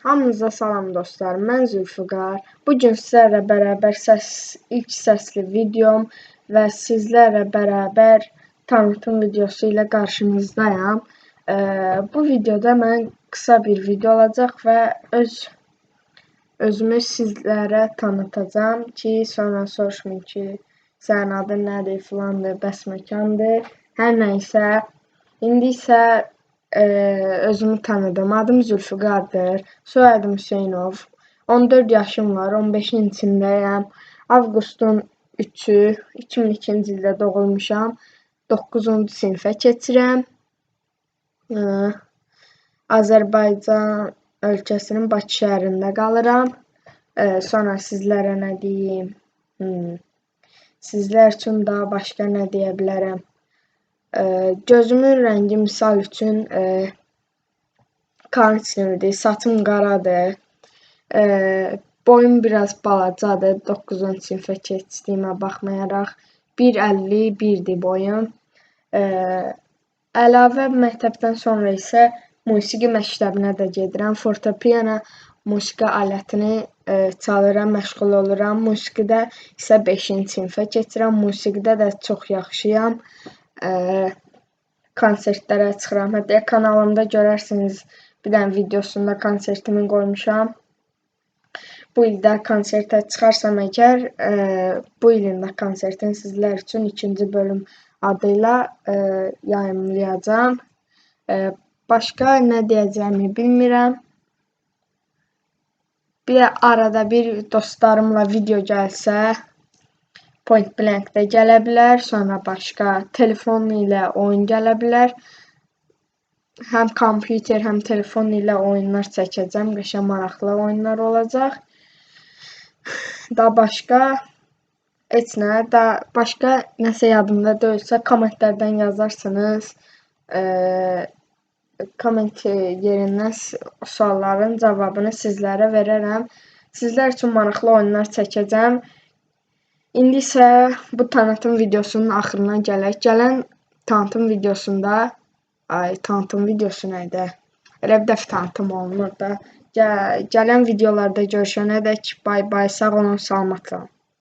Hamınıza salam dostlar, mən Zülfüqar. Bu gün sizlərlə bərabər ilk səsli videom və sizlərlə bərabər tanıtım videosu ilə qarşınızdayam. Bu videoda mən qısa bir video olacaq və özümü sizlərə tanıtacağam ki, sonra soruşmayın ki, sənin adın nədir, filandır, bəsməkandır. Hər nə isə, indi isə özümü tanıdım. Adım Zülfüqardır. Soyadım Hüseynov. 14 yaşım var. 15-in içindəyəm. Avqustun 3-ü 2002-ci ildə doğulmuşam. 9-cu sinifə keçirəm. Azərbaycan ölkəsinin Bakı şəhərində qalıram. Sonra sizlərə nə deyim? Sizlər üçün daha başqa nə deyə bilərəm? Gözümün rəngi misal üçün korичневdir, saçım qaradır, boyum biraz balacadır, 9-cu sinifə keçdiyimə baxmayaraq 1.51-dir boyum. Əlavə məktəbdən sonra isə musiqi məktəbinə də gedirəm, fortepiano musiqi alətini çalıram, məşğul oluram. Musiqidə isə 5-ci sinifə keçirəm, musiqidə də çox yaxşıyam. Konsertlərə çıxıram. Hətta kanalımda görərsiniz, bir dənə videosunda konsertimi qoymuşam. Bu ildə konsertə çıxarsam əgər, bu ilin də konsertini sizlər üçün ikinci bölüm adıyla yayımlayacağam. Başqa nə deyəcəyimi bilmirəm. Bir arada bir dostlarımla video gəlsə, Point Blank-də gələ bilər, sonra başqa telefon ilə oyun gələ bilər. Həm kompüter, həm telefon ilə oyunlar çəkəcəm. Qəşəng maraqlı oyunlar olacaq. Da başqa heç nə, da başqa nəsə yadımda deyilsə kommentlərdən yazarsınız. Komment yerindən sualların cavabını sizlərə verərəm. Sizlər üçün maraqlı oyunlar çəkəcəm. İndi isə bu tanıtım videosunun axırına gələk. Gələn tanıtım videosunda, ay tanıtım videosu nə idi? Elə bir dəfə tanıtım olunur da. Gələn videolarda görüşənədək bay bay, sağ olun, salamat qalın.